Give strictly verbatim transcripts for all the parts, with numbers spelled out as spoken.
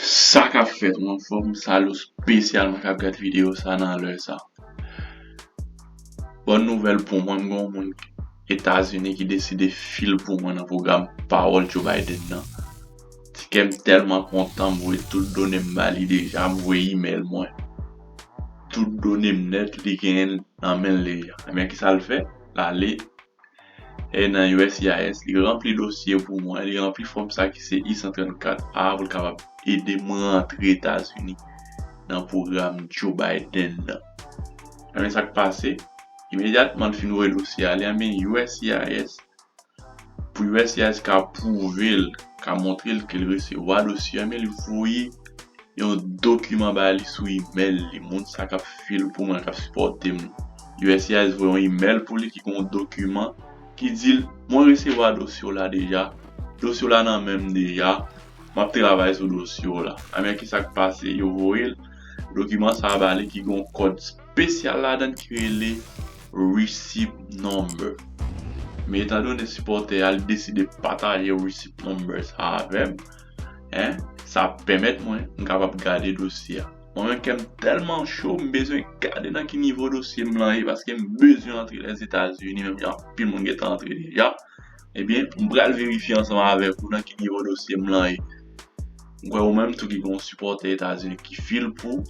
Sa k ap fèt, ou anfòm? Salut espesyal mwen k ap gad videyo sa nan lè sa. Bòn nouvèl pou mwen, m gen yon moun Etazini ki deside fil pou mwen nan pwogram pawòl Joe Biden nan. Ti kè m tèlman kontan, m voye tout done m ba li deja, m voye imèl mwen. Tout done m nèt, li genyen l nan men l deja. Ebyen, kisa l fè? L ale e nan U S C I S, li ranpli dosye pou mwen, li ranpli fòm sa ki se I san trannkat A pou l kapab ede m rantre Etazini nan pwogram Joe Biden nan. Ebyen, sa k pase? Imedyatman l fin voye dosye a, li anmen U S C I S, pou U S C I S ka pwouve l, ka montre l ke l resevwa dosye a, men li voye yon dokiman ba li sou imèl li, moun sa k ap fil pou mwen, k ap sipòte m. U S C I S voye yon imèl pou li ki gen yon dokiman ki di l, "Mwen resevwa dosye w la deja, dosye w la nan men m deja, m ap travay sou dosye w la." Ebyen, kisa k pase? Yo voye l dokiman sa a ba li ki gen yon kòd espesyal ladan l ki rele receipt number. Men etandone sipòtè a, li deside pataje receipt number sa avè m, en, sa ap pèmèt mwen, m kapab gade dosye a. Mwen menm, kè m tèlman cho, m bezwen gade nan ki nivo dosye m lan ye, paske m bezwen antre Lèzetazini, menm jan anpil moun gentan antre deja. Ebyen, m pral verifye ansanm avèk ou nan ki nivo dosye m lan ye. M kwè ou menm tou ki gen yon sipòtè Etazini ki fil pou,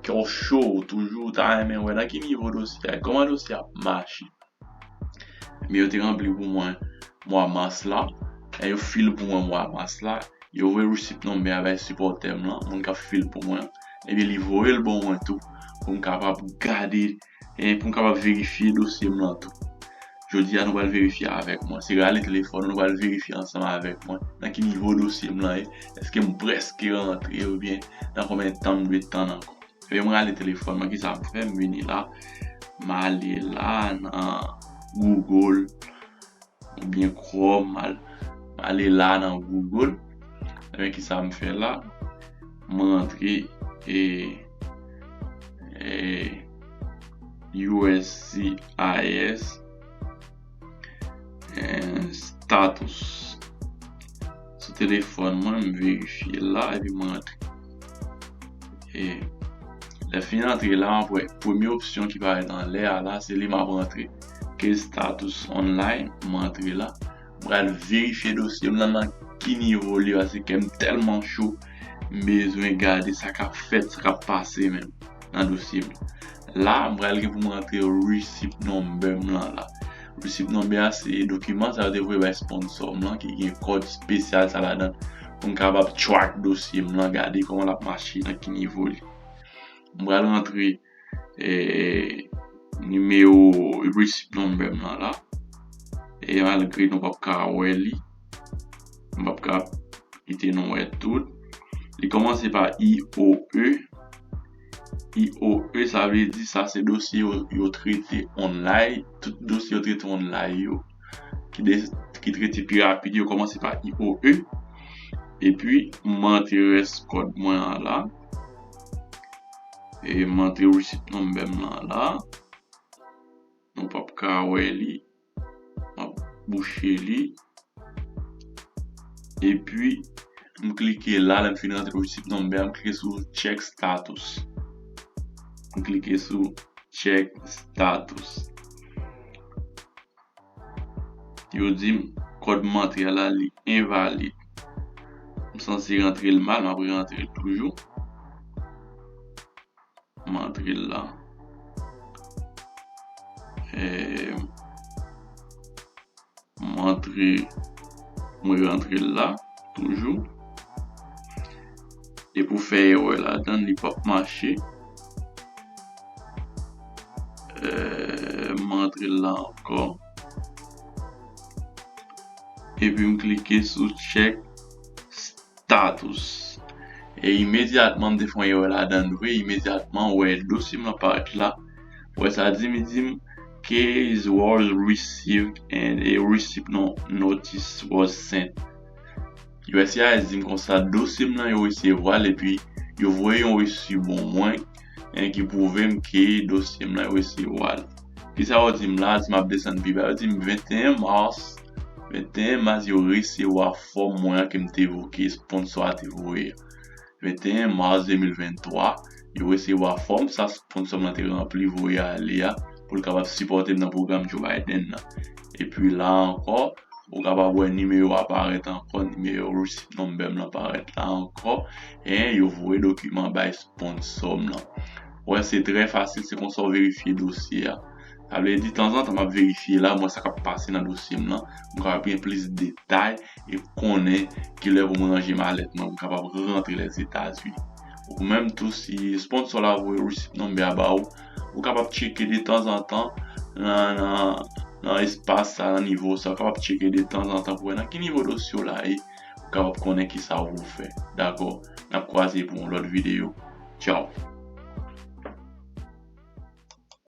kè w cho, ou toujou ta renmen wè nan ki nivo dosye a, kòman dosye a ap mache. Men yo te ranpli pou mwen mwa mas la, e yo fil pou mwen mwa mas la, yo voye receipt number a bay sipòtè m lan, moun k ap fil pou mwen, ebyen li voye l ban mwen tou, pou m kapab gade, e pou m kapab verifye dosye m lan tou. Jodi a, nou pral verifye avèk mwen. Se rale telefòn, nou pral verifye ansanm avèk mwen nan ki nivo dosye m lan ye. Èske m prèske rantre oubyen nan konbyen tan m dwe tann ankò? Ebyen, mwen rale telefòn mwen, kisa m fè? M vini la, m ale la nan Google oubyen Chrome, m al-, m ale la nan Google. Ebyen, kisa m fè la? M rantre e, e U S C I S, e, status. Sou telefòn mwen, m verifye la, epi m rantre. E lè fin antre la, m ap wè premye opsyon ki parèt anlè a la, se li m ap rantre. Case status online, m antre la. M pral verifye dosye m lan nan ki nivo li, paske kè m tèlman cho, m bezwen gade sa k ap fèt, sa k ap pase menm nan dosye m. La, m pral gen pou m rantre receipt number m lan la. Receipt number a se dokiman sa yo te voye bay sponsor m lan ki gen kòd espesyal sa ladan l pou m kapab track dosye m lan, gade kòman l ap mache, nan ki nivo li. M pral rantre, e, nimewo receipt number m lan la. E malgre nou p ap ka wè li, nou p ap ka kite nou wè tout. Li kòmanse pa I O E. I O E, sa vle di sa se dosye yo, yo trete online. Tout dosye yo trete online yo, ki de-, ki trete pi rapid, yo kòmanse pa I O E. Epi, m antre rès kòd mwen an la. E m antre receipt number m lan la. Nou p ap ka wè li. M ap bouche li. Epi, m klike la, lè m fin rantre receipt number, m klike sou check status. M klike sou check status. Yo di m kòd m antre a la, li envalid. M sanse rantre l mal, m ap rantre l toujou. M antre l la. E, m antre, mwen rantre l la, toujou. E pou fè erè ladan l, li p ap mache. E, m antre l la ankò. Epi m klike sou check status. E imedyatman, m te fè yon erè ladan l vre. Imedyatman, ou wè dosye m lan parèt la. Ou wè sa di m, li di m, "Case was received and a receipt no-, notice was sent." U S C I S di m konsa, dosye m lan yo resevwa l, epi yo voye yon resi ban mwen, en, ki pwouve m ke dosye m lan yo resevwa l. Kisa yo di m la? Di m ap desann pi ba, yo di m venteyen mas, venteyen mas yo resevwa fòm mwen an ke m te vo-, ke sponsor a te voye a. venteyen mas de mil venntwa, yo resevwa fòm sa sponsò m lan te ranpli voye ale a pou l kapab sipòte m nan pwogram Joe Biden nan. Epi la ankò, ou kapab wè nimewo a parèt ankò, nimewo receipt number m lan parèt la ankò, e yo voye dokiman bay sponsò m lan. Wè, se trè fasil, se konsa w verifye dosye a. Sa vle di, tanzantan, m ap verifye la, m wè sa k ap pase nan dosye m lan, m kapab gen plis detay e konnen kilè pou mwen ranje malèt mwen, m kapab rantre Lèzetazini. Ou menm tou, si sponsò la voye receipt number a ba ou, ou kapab tcheke de tanzantan nan, nan, nan espas sa, nan nivo sa, ou kapab tcheke de tanzantan pou wè nan ki nivo dosye w la ye, ou kapab konnen ki sa ou pou fè. Dakò? N ap kwaze pou yon lòt videyo. Tchaw!